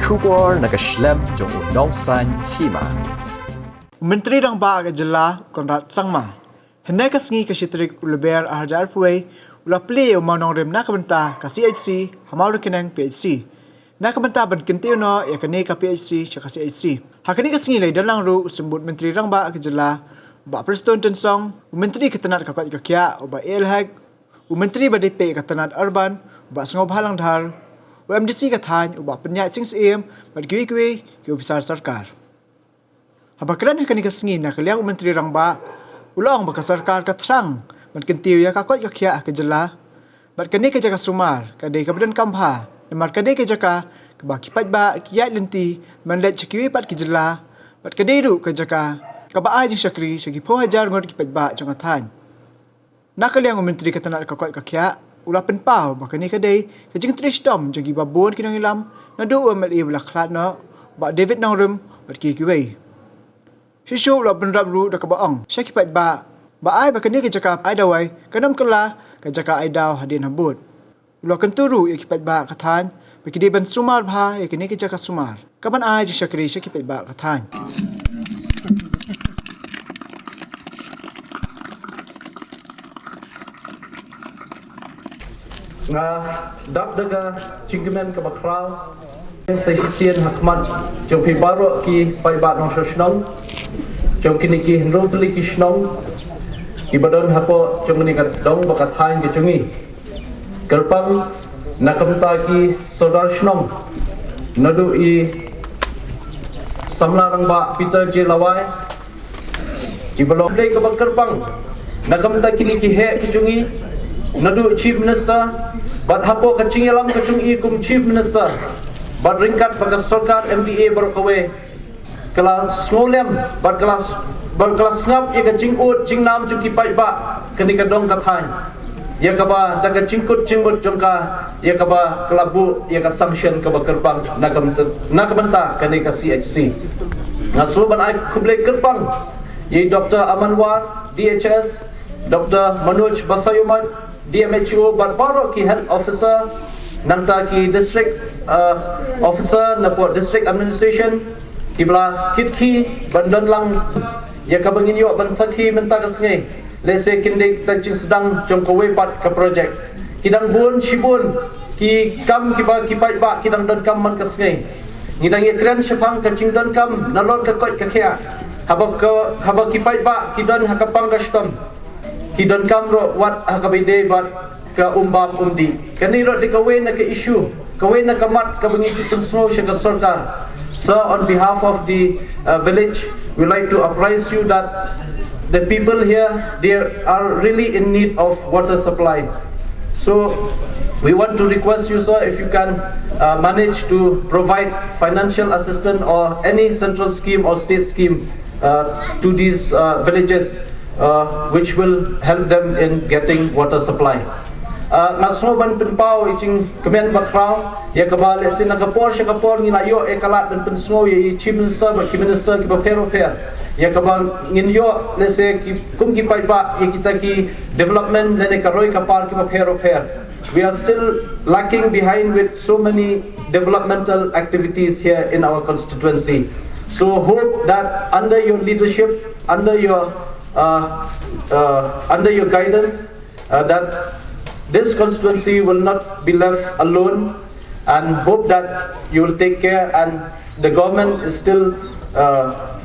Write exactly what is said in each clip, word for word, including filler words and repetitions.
Khubor na ka shlem jong u Nongsaiñ Hima. U Myntri Rangbah ka jylla Conrad Sangma hynne ka sngi ka shi tarik u Lber ar hajar arphew wei u la plie ïa u mawnongrim na ka bynta ka C H C ha Mawryngkneng P H C na ka bynta ban kyntiew noh ïa kane ka P H C sha ka C H C. Ha kane ka sngi la ïadon lang ruh u Symbud Myntri Rangbah ka jylla u Bah Prestone Tynsong, u Myntri ka tnat ka koit ka khiah u Bah A L Hek, u Myntri ba dei peit ïa ka tnat Urban u Bah Sngewbha Langdhar, u M D C ka thaiñ u Bah Pynïaid Sing Syiem bad kiwei kiwei ki ophisar sorkar. Haba kren ha kane ka sngi na ka liang u Myntri Rangbah u la ong ba ka sorkar ka thrang ban kyntiew ïa ka koit ka khiah ha ka jylla. Bad kane ka jaka sumar ka dei kaba donkam bha namar ka dei ka jaka kaba ki paidbah ki ïaid lynti ban leit sha kiwei pat ki jylla. Bad ka dei ruh ka jaka kaba ai jingshakri sha ki phew hajar ngut ki paidbah jong ka thaiñ. Na ka liang u Myntri ka tnat ka koit ka khiah u la pynpaw ba kane ka dei ka jingtrei shitom jong kiba bun ki nongïalam naduh u M L A ba la khlad noh, Bah David Nongrum bad kiwei kiwei. Shisha u la bynrap ruh da kaba ong sha ki paidbah ba ai ba kane ka jaka ai dawai kan ym kylla ka jaka ai daw hadien habud. U la kyntu ruh ïa ki paidbah ka thaiñ ba ki dei ban sumar bha ïa kane ka jaka sumar kaban ai jingshakri sha ki paidbah ka thaiñ. Nga dap da ka jingkmen kaba khraw sa shisien ha khmat jong phi baroh ki paidbah nongshong shnong jong kine ki hynriew tylli ki shnong kiba don hapoh jong kane ka dong bad ka thaiñ ka jong ngi. Kyrpang na ka bynta ki sordar shnong naduh i Samla Rangbah Peter J Lawai, kiba long khublei kaba kyrpang na ka bynta kine ki heh ki jong ngi naduh Chief Minister bad hapoh ka jingïalam ka jong i kum Chief Minister bad ryngkat bad ka sorkar M D A baroh kawei ka la sngewlem bad ka la s-, bad ka la sngap ïa ka jingud jingnam jong ki paidbah kane ka dong ka thaiñ. Ïa kaba da ka jingkut jingmut jong ka ïa kaba ka la buh ïa ka sanction kaba kyrpang na ka bynta, na ka bynta kane ka C H C. Nga sngewbha ban ai khublei kyrpang ïa i Doctor Aman War, D H S, Doctor Manoj Basaiawmoit, D M H O bad baroh ki health officer, nangta ki district, uh, officer napoh district administration, kiba la kit khie ban don lang ïa kaba ngin ïoh ban sakhi mynta ka sngi. Lehse kin dei ka jingsdang jong kawei pat ka project. Ki dang bun shibun ki kam kiba ki paidbah ki dang donkam man ka sngi. Ngi dang ïakren shaphang ka jingdonkam nalor ka koit ka khiah. Haba ka, haba ki paidbah ki don ha ka pang ka shitom, ki donkam ruh wat ha kaba ïadei bad ka um bam um dih. Kane ruh dei kawei na ka issue, kawei na ka mat kaba ngi ju pynsngew sha ka sorkar. So on behalf of the, uh, village, we like to apprise you that the people here, they are really in need of water supply. So we want to request you, sir, if you can, uh, manage to provide financial assistance or any central scheme or state scheme, uh, to these, uh, villages, uh, which will help them in getting water supply. Uh, nga sngew ban pynpaw i jingkmen ba khraw ïa kaba lehse na ka por sha ka por ngi la ïoh ïa ka lad ban pynsngew ïa i Chief Minister bad ki minister kiba pher ba pher ïa kaba ngin ïoh lehse ki, kum ki paidbah ïa kita ki development lane ka roi ka par kiba pher ba pher. We are still lacking behind with so many developmental activities here in our constituency. So hope that under your leadership, under your, uh, uh, under your guidance, uh, that this constituency will not be left alone, and hope that you will take care, and the government is still, uh,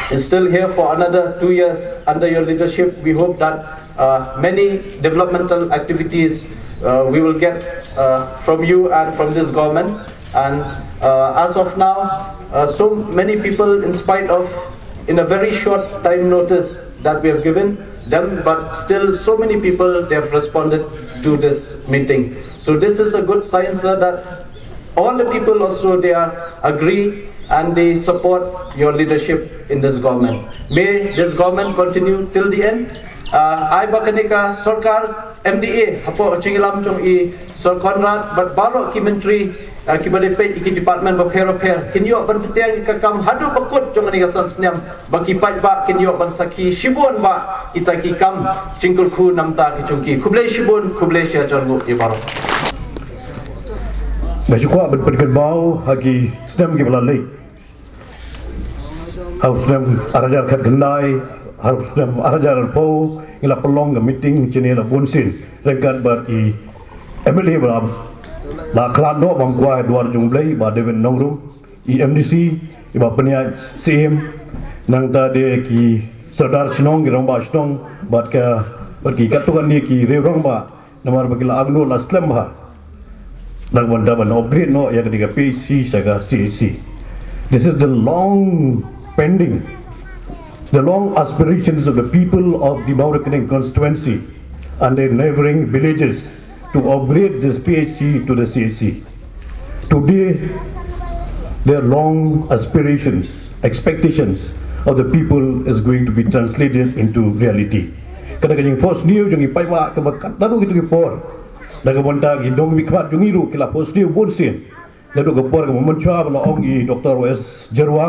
is still here for another two years under your leadership. We hope that, uh, many developmental activities, uh, we will get, uh, from you and from this government. And, uh, as of now, uh, so many people, in spite of, in a very short time notice that we have given them, but still so many people, they have responded to this meeting. So this is a good sign, sir, that all the people also, they are agree and they support your leadership in this government. May this government continue till the end. Uh, ai ba kane ka sorkar M D A hapoh jingïalam jong i Sir Conrad bad baroh ki myntri, uh, kiba dei peit ïa ki department bapher bapher kin ïoh ban pyntieng ïa ka kam haduh ba kut jong kane ka san snem ba ki paidbah kin ïoh ban sakhi shibun ba kita ki kam jingkyrkhu namar ki jong ki. Khublei shibun, khublei shihajar nguh ïa baroh. Nga shu kwah ban pynkynmaw ha ki snem kiba la leit. Ha u snem ar hajar khatkhyndai, ha u snem ar hajar arphew, ngi la pynlong ka meeting shane la bun sien ryngkat bad i M L A ba la khlad noh bam kwai ha dwar jong Blei, Bah David Nongrum, i M D C, i Bah Pynïaid Syiem, nangta de ki sordar shnong, ki rangbah shnong, bad ka, bad ki katto katne ki riew rangbah, namar ba ki la angnud la slem bha. Nang ban da ban upgrade noh ïa ka dei ka P H C sha ka C H C. This is the long pending, the long aspirations of the people of the Mawryngkneng constituency and their neighboring villages to upgrade this P H C to the C H C. Today, their long aspirations, expectations of the people is going to be translated into reality. Ka dei ka jingphohsniew jong ki paidbah kaba kat naduh kito ki por. Da kaba mynta ki nongmihkhmat jong ngi ruh ki la phohsniew bun sien. Naduh ka por kaba mynshuwa ba la ong i Doctor Y S Jyrwa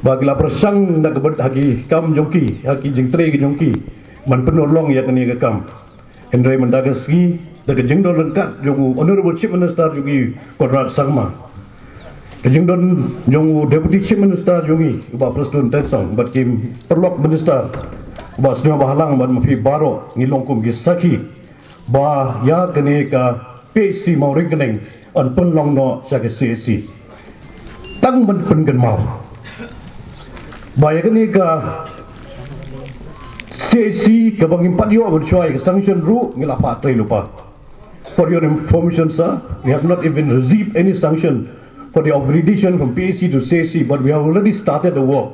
ba ki la pyrshang da kaba ha ki kam jong ki, ha ki jingtrei ki jong ki, ban pynurlong ïa kane ka kam. Hynrei mynta ka sngi da ka jingdon ryngkat jong u Honorable Chief Minister jong ngi, Conrad Sangma, ka jingdon jong u Deputy Chief Minister jong ngi, u Bah Prestone Tynsong, bad ki paralok minister, u Bah Sniawbhalang bad ma phi baroh, ngi long kum ki sakhi ba ïa kane ka P H C Mawryngkneng yn pynlong noh sha ka C H C. Tang ban pynkynmaw ba ïa kane ka C H C kaba ngim pat ïoh mynshuwa ïa ka sanction ruh ngi la phah trei lypa. For your information, sir, we have not even received any sanction for the upgradation from P H C to C H C, but we have already started the work.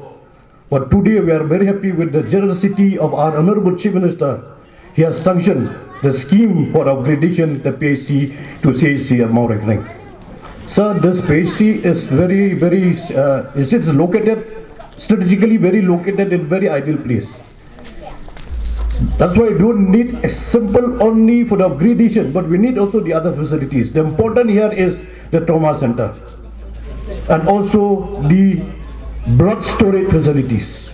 But today we are very happy with the generosity of our Honorable Chief Minister. He has sanctioned the scheme for upgradation the P H C to C H C at Mawryngkneng. Sir, this P H C is very, very, uh, is, it's located, strategically very located in very ideal place. That's why we don't need a simple only for the upgradation, but we need also the other facilities. The important here is the trauma center and also the blood storage facilities.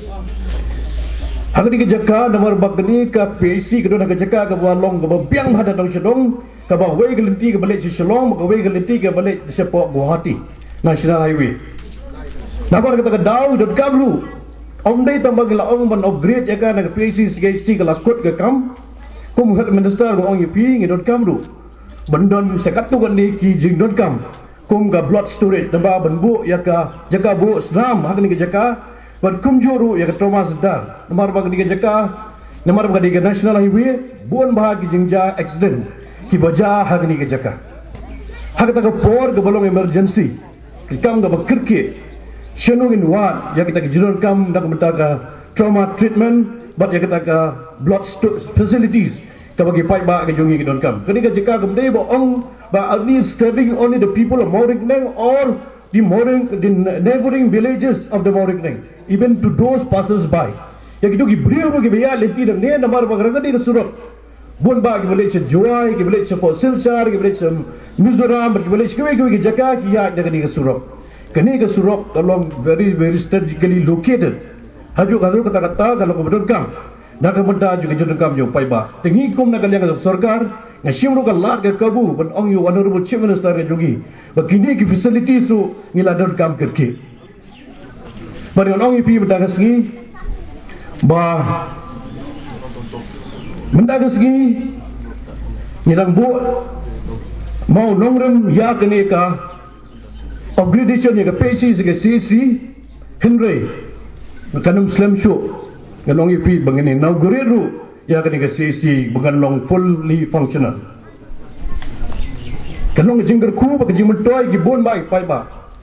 Ha kane ka jaka, namar ba kane ka P H C ka don ha ka jaka kaba long kaba biang ha ka dong sha dong, kaba wei ka lynti kaba leit sha Shillong, kaba wei ka lynti kaba leit shapoh Guwahati National Highway. Namar kata ka daw donkam ruh, ym dei tang ba ngi la ong ban upgrade ïa ka na ka P H C, C H C ka la kut ka kam. Kum health minister nga ong ïa phi ngi donkam ruh ban don sha katto katne ki jingdonkam kum ka blood storage, namar ban buh ïa ka jaka buh snam ha kane ka jaka, bad kumjuh ruh ïa ka trauma center, namar ba kane ka jaka, namar ba kane ka National Highway bun bha ki jingjia accident kiba jia ha kane ka jaka. Ha kata ka por kaba long emergency, ki kam kaba kyrkieh, shano ngin wad ïa kita ki jingdonkam na ka bynta ka trauma treatment bad ïa kita ka blood sto-, facilities kaba ki paidbah ka jong ngi ki donkam. Kane ka jaka kam dei ba ong ba only serving only the people of Mawryngkneng or the Mawryng-, the neighboring villages of the Mawryngkneng, even to those passers by. Ïa kito ki briew ruh kiba ïaid lynti nangne namar ba ka dei ka surok. Bun bah kiba leit sha Jowai, kiba leit shapoh Silchar, kiba leit sha Mizoram, kiba leit sha kiwei kiwei ki jaka ki ïaid da kane ka surok. Kane ka surok ka long very, very strategically located. Hajuh, hajuh katta katta ka long kaba donkam na ka bynta jong ka jingdonkam jong u paidbah. Te ngi kum na ka liang ka sorkar, nga shim ruh ka lad ka kabu ban ong ïa u Honorable Chief Minister ka jong ngi ba kine ki facilities ruh ngi la donkam kyrkieh. Bad ngan ong ïa phi mynta ka sngi ba mynta ka sngi ngi dang buh mawnongrim ïa kane ka upgradation ïa ka P H C sha ka C H C, hynrei kan ym slem shuh. Ngan ong ïa phi ba ngin inaugurate ruh ïa kane ka C H C ba kan long fully functional. Kan long ka jingkyrkhu bad ka jingmyntoi ki bun bah ki paidbah.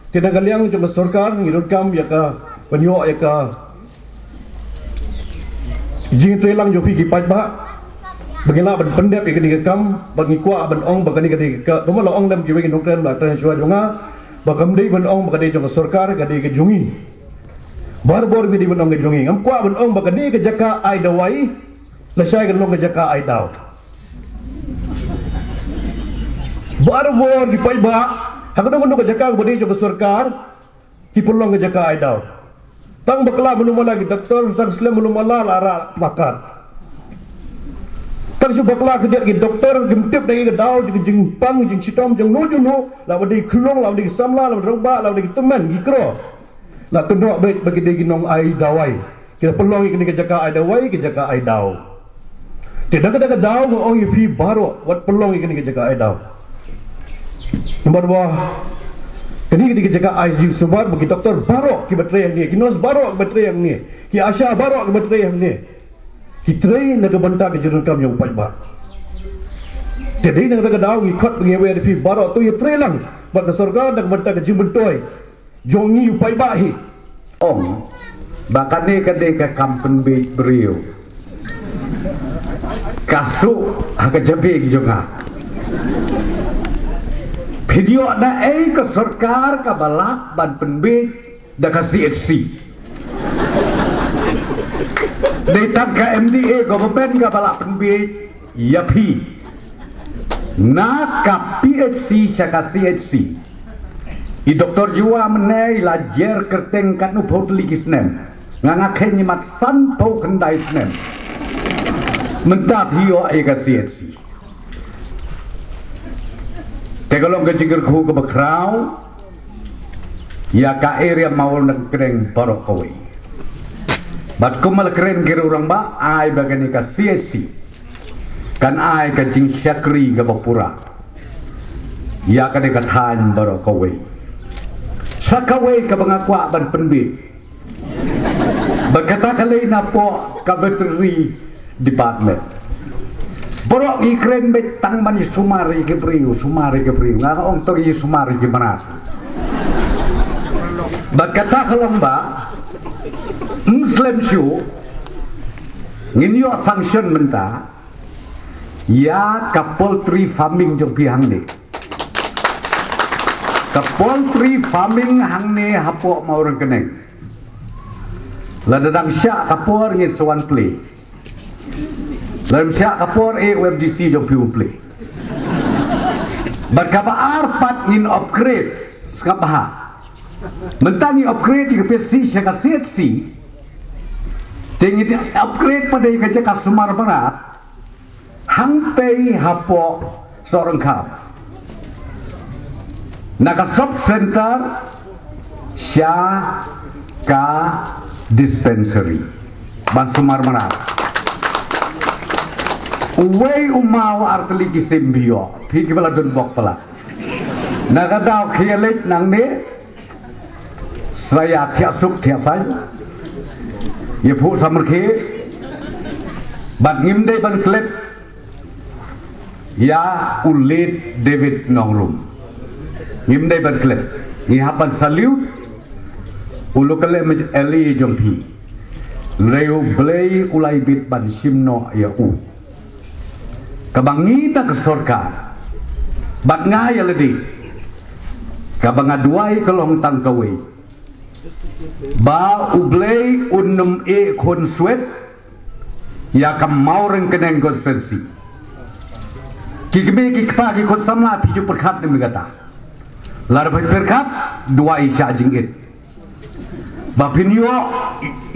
Te na ka liang jong ka sorkar ngi donkam ïa ka ban ïoh ïa ka jingtreilang jong phi ki paidbah ba ngin lah ban pyndep ïa kane ka kam, bad ngi kwah ban ong ba kane ka dei ka, kumba la ong lem kiwei ki nongkren ba la kren shuwa jong nga, ba kam dei ban ong ba ka dei jong ka sorkar, ka dei ka jong ngi. Barabor ngi dei ban ong ka jong ngi. Ngam kwah ban ong ba kane ka jaka ai dawai lashai kan long ka jaka ai daw. Barabor ki paidbah ha kano kano ka jaka kaba dei jong ka sorkar ki pynlong ka jaka ai daw. Tang bakla mano mala ki doktor, tang slem mano mala la rah la kat. Tang shu bakla khyndiat ki doktor kim tip da ki daw jong ki jingpang jingshitom jong no jong no, la ba dei ki khlong, la ba dei ki samla, la ba dei ki rangbah, la ba dei ki tymmen ki kro. La kynnoh beit ba ki dei ki nong ai dawai. Ki da pynlong ïa kane ka jaka ai dawai, ka jaka ai daw. Te da ka da ka daw nga ong ïa phi baroh, wat pynlong ïa kane ka jaka ai daw. Namar ba kane ka dei ka jaka ai jingsumar ba ki doktor baroh kiba trei hangne, ki nurse baroh kiba trei hangne, ki ASHA baroh kiba trei hangne, ki trei na ka bynta ka jingdonkam jong u paidbah. Te dei na ka da ka daw ngi khot ba ngi wer ïa phi baroh to ïa trei lang bad ka sorkar na ka bynta ka jingmyntoi jong ngi u paidbah hi. Ong ba kane ka dei ka kam pynbiej briew. Ka suk ha ka jabieng jong nga. Phi ïoh na ei ka sorkar kaba lah ban pynbiej da ka CHC? Dei tang ka MDA government kaba lah pynbiej ïa phi na ka PHC sha ka CHC. I Doktor Jua mynne i la jer kyrteng katno phew tylli ki snem. Nga nga kheiñ mat san phew khyndai snem. Mynta phi ïoh ïa ka CHC. Te ka long ka jingkyrkhu kaba khraw ïa ka area Mawryngkneng baroh kawei. Bad kumba la kren ki rangbah, ai ba kane ka CHC kan ai ka jingshakri kaba pura ïa kane ka thaiñ baroh kawei. Sa kawei kaba nga kwah ban pynbiej ba kata ka lei na poh ka veterinary department. Baroh ngi kren beit tang ban ïa sumar ïa ki briew, sumar ïa ki briew. Nga ong to ïa sumar ïa ki mrad. Ba kata ka long ba, mm, slem shu ngin ïoh sanction mynta ïa ka poultry farming jong phi hangne. Ka poultry farming hangne hapoh Mawryngkneng. Lada dang shah ka por ngin sa wan plie. Lada shah ka por eh u MDC jong phi u plie. Bad kaba ar pat ngin upgrade sngap bha. Mynta ngi upgrade ïa ka PHC sha ka CHC. Te ngin upgrade pat ïa ka jaka sumar mrad hangtei hapoh Sohryngkham. Na ka sub center sha ka dispensary ban sumar mrad. Uwei u maw ar tylli ki sim phi ïoh, phi kiba la don bok palat. Na ka daw khie leit nangne sa ïa thiah suk thiah saiñ, ïa phuh samrkhie. Bad ngim dei ban klet ïa u late David Nongrum. Ngim dei ban klet. Ngi hap ban salute u local MLA jong phi. Hynrei U Blei u la ibit ban shim noh ïa u. Kaba ngi na ka sorkar bad nga ïa lade, kaba nga duwai ka long tang kawei, ba U Blei un nym eh khun swet ïa ka Mawryngkneng constituency. Ki kmie ki kpa ki khun samla phi ju pyrkhat ne mynta. Lada phi pyrkhat, duwai sha jingit ba phin ïoh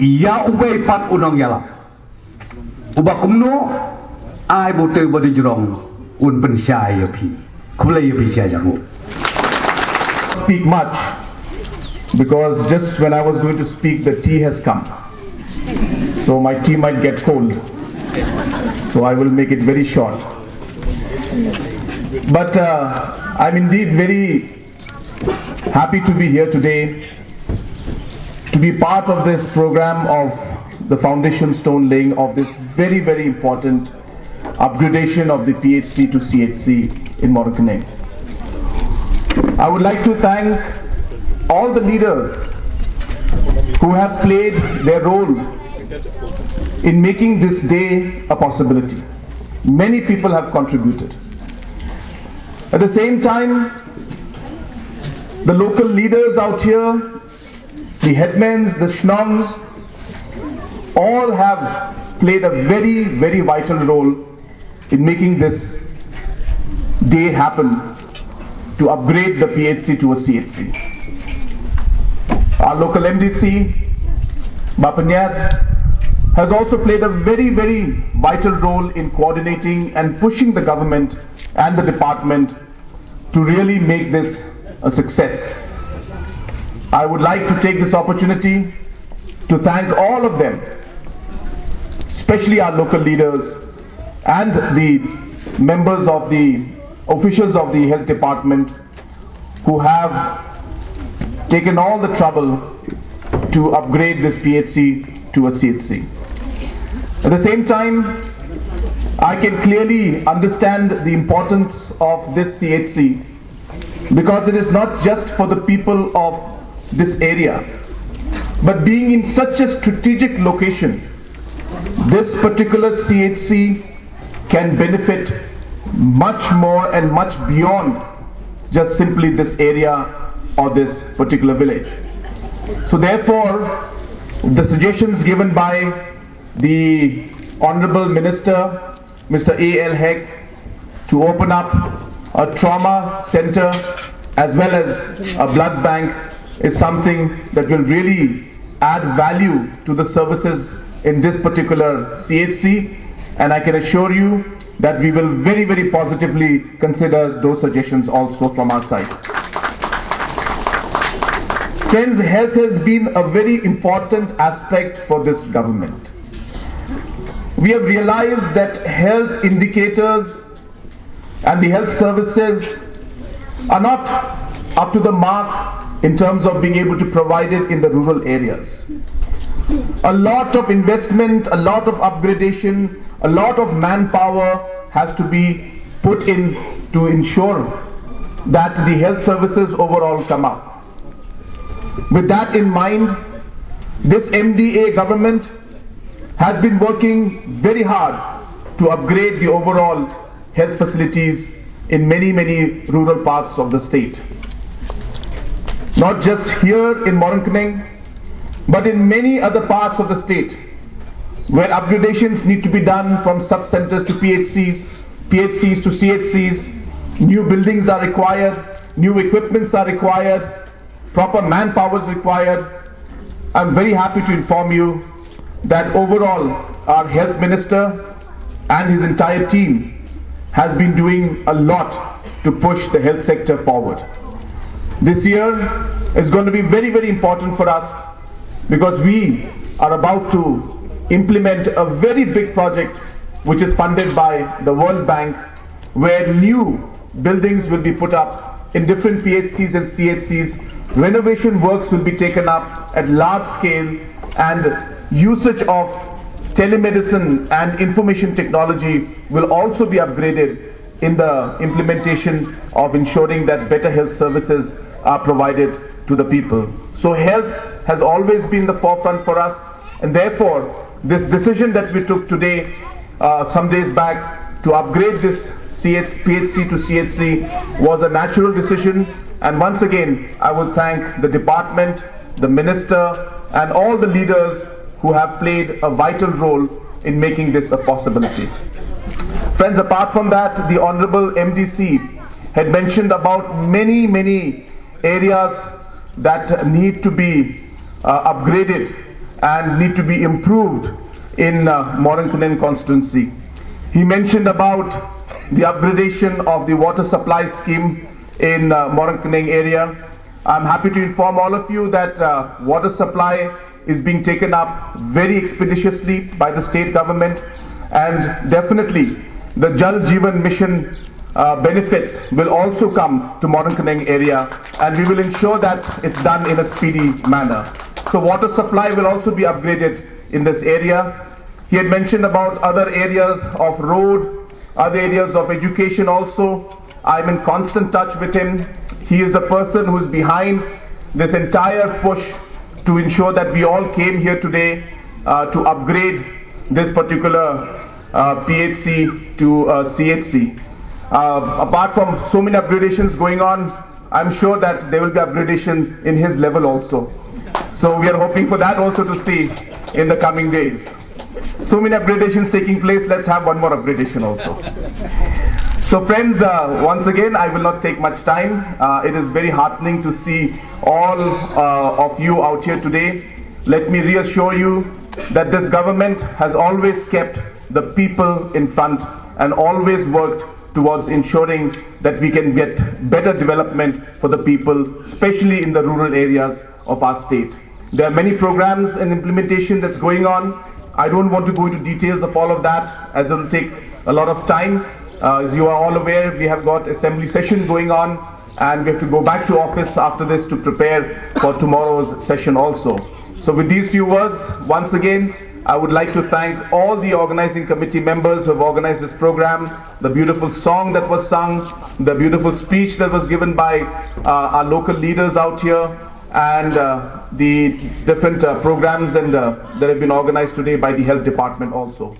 ïa uwei pat u nongïalam. Uba kumno, ai ba utei uba dei jrong un pynshai ïa phi. Khublei ïa phi sha jakhlia. Speak much because just when I was going to speak, the tea has come. So my tea might get cold. So I will make it very short. But uh, I'm indeed very happy to be here today to be part of this program of the foundation stone laying of this very, very important upgradation of the P H C to C H C in Mawryngkneng. I would like to thank all the leaders who have played their role in making this day a possibility. Many people have contributed. At the same time, the local leaders out here, the headmans, the shnongs, all have played a very, very vital role in making this day happen to upgrade the P H C to a C H C. Our local M D C, Bah Pynïaid, has also played a very, very vital role in coordinating and pushing the government and the department to really make this a success. I would like to take this opportunity to thank all of them, especially our local leaders and the members of the officials of the health department who have taken all the trouble to upgrade this P H C to a C H C. At the same time, I can clearly understand the importance of this C H C because it is not just for the people of this area, but being in such a strategic location, this particular C H C can benefit much more and much beyond just simply this area or this particular village. So therefore, the suggestions given by the Honorable Minister, Mister A L Hek, to open up a trauma center as well as a blood bank is something that will really add value to the services in this particular C H C, and I can assure you that we will very, very positively consider those suggestions also from our side. Friends, health has been a very important aspect for this government. We have realized that health indicators and the health services are not up to the mark in terms of being able to provide it in the rural areas. A lot of investment, a lot of upgradation, a lot of manpower has to be put in to ensure that the health services overall come up. With that in mind, this M D A government has been working very hard to upgrade the overall health facilities in many, many rural parts of the state. Not just here in Mawryngkneng, but in many other parts of the state where upgradations need to be done from sub-centers to P H Cs, P H Cs to C H Cs, new buildings are required, new equipments are required, proper manpower is required. I'm very happy to inform you that overall our health minister and his entire team has been doing a lot to push the health sector forward. This year is going to be very, very important for us because we are about to implement a very big project which is funded by the World Bank, where new buildings will be put up in different P H Cs and C H Cs. Renovation works will be taken up at large scale, and usage of telemedicine and information technology will also be upgraded in the implementation of ensuring that better health services are provided to the people. So health has always been the forefront for us, and therefore this decision that we took today, uh, some days back, to upgrade this C H, P H C to C H C was a natural decision. And once again, I will thank the department, the minister, and all the leaders who have played a vital role in making this a possibility. Friends, apart from that, the Honorable M D C had mentioned about many, many areas that need to be uh, upgraded and need to be improved in uh, Mawryngkneng constituency. He mentioned about the upgradation of the water supply scheme in uh, Mawryngkneng area. I'm happy to inform all of you that uh, water supply is being taken up very expeditiously by the state government, and definitely the Jal Jeevan Mission uh, benefits will also come to Mawryngkneng area, and we will ensure that it's done in a speedy manner. So water supply will also be upgraded in this area. He had mentioned about other areas of road, other areas of education also. I'm in constant touch with him. He is the person who's behind this entire push to ensure that we all came here today uh, to upgrade this particular uh, P H C to uh, C H C. Uh, apart from so many upgradations going on, I'm sure that there will be upgradation in his level also. So we are hoping for that also to see in the coming days. So many upgradations taking place, let's have one more upgradation also. So friends, uh, once again, I will not take much time. Uh, it is very heartening to see all uh, of you out here today. Let me reassure you that this government has always kept the people in front and always worked towards ensuring that we can get better development for the people, especially in the rural areas of our state. There are many programs and implementation that's going on. I don't want to go into details of all of that, as it will take a lot of time. Uh, as you are all aware, we have got assembly session going on, and we have to go back to office after this to prepare for tomorrow's session also. So with these few words, once again, I would like to thank all the organizing committee members who have organized this program, the beautiful song that was sung, the beautiful speech that was given by uh, our local leaders out here, and uh, the different uh, programs and uh, that have been organized today by the health department also.